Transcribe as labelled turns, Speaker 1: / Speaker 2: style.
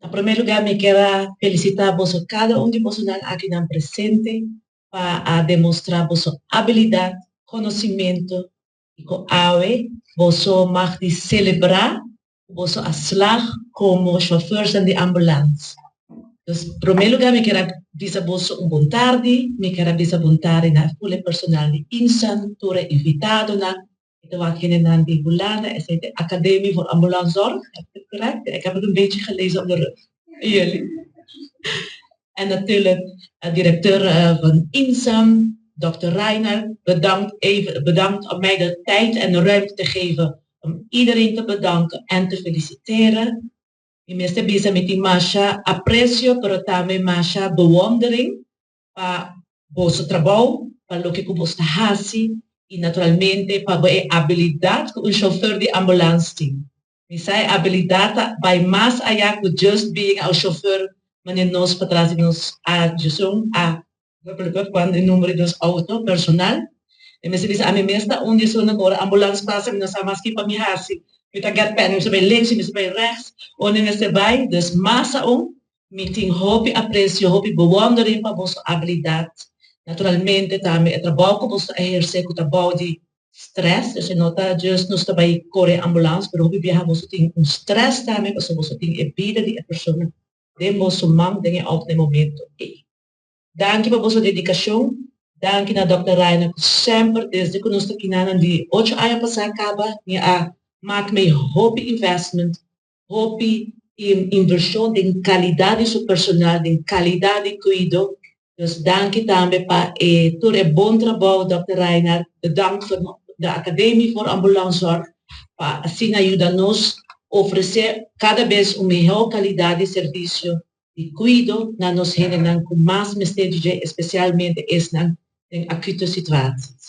Speaker 1: Na promé lugá mi ke felisitá boso, kada un di boso akinan presente, pa demostrá boso abilidat, konosementu i ku awe boso mag di selebrá boso a slaag komo shofùr di ambulans. Dus, na promé lugá, mi ke bisa boso un bon tardi, mi ke bisa bon tardi na full personal di IMSAN, tur invitadonan, anto aki na di Hulanda, is de Academie voor Ambulancezorg, heb ik het correct? Ik heb het een beetje gelezen op de rug. Jullie. En natuurlijk de directeur van IMSAN, Dr. Reiner, bedankt, even, bedankt om mij de tijd en de ruimte te geven om iedereen te bedanken en te feliciteren. Mi mester bisa mi tin masha apresio, pero tambe masha bewondering pa boso trabou, pa loke ku boso ta hasi i naturalmente pa e abilidat ku un shofùr di ambulans tin. Mi sa e abilidat ta bai mas ayá ku just being a chauffeur, manera nos patras di nos a a kuantu e number di nos outo personal. I mi bisa, ami mes ta un di esnan ora ambulans pasa, mi no sa mas ki pa mi hasi. Mi ta get panic, mi ta bai links, mi ta bai rechts, unda mi ta bai, dus mas aun, mi tin hopi apresio, hopi bewondering pa boso abilidat. Naturalmente tambe e trabou ku boso ta ehersé ku trabou di stress, dus no ta just nos ta bai kore ambulans, pero hopi biaha boso tin un stress tambe, pasobra boso tin e bida di e persona den boso man den e outo momento ei. Danki pa boso dedikashon, danki na Dr. Reiner, ku semper desde ku nos ta aki di 8 aña pasá kaba, mi a maak mi hopi investment, hopi invershon den kalidat di su personal, den kalidat di kuido. Dus danki tambe pa tur e bon trabou, Dr. Reiner. Bedankt voor de Academie voor Ambulancezorg, pa asina yuda nos ofresé kada bes un mihó kalidat di servisio di kuido na nos hendenan ku mas mester, espesialmente esnan den akute situaties.